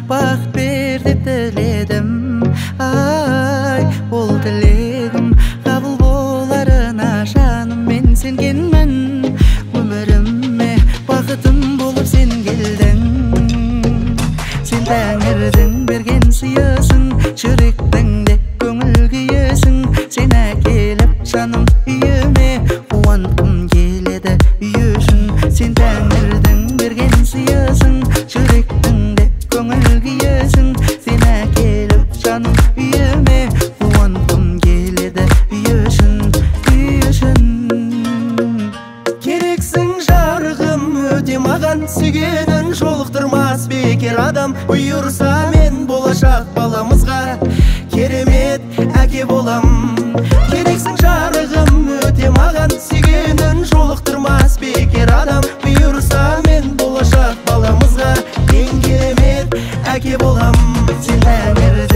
бақыт бер деп тіледім. Ай, ол тілегім қабыл боларына жаныммен сенгенмін. Өміріме бақытым болып сен келдің. Сен тәңірдің берген сыйысың, жүректің де көңіл күйісің. Сен әкеліп жаным үйіме, қуантқым келеді үй үшін. Сен тәңірдің берген сыйысың, жүректің де көңіл күйісің. Сен әкеліп жаным үйіме, қуантқым келеді үй үшін, үй үшін. Керексің жарығым өте маған, сүйгенін жолықтырмас бекер адам. Бұйырса мен болашақ баламызға керемет әке болам. Керексің жарығым өте маған, сүйгенін жолықтырмас бекер адам. Бұйырса мен болашақ баламызға ең керемет әке болам. Сен тәңірдің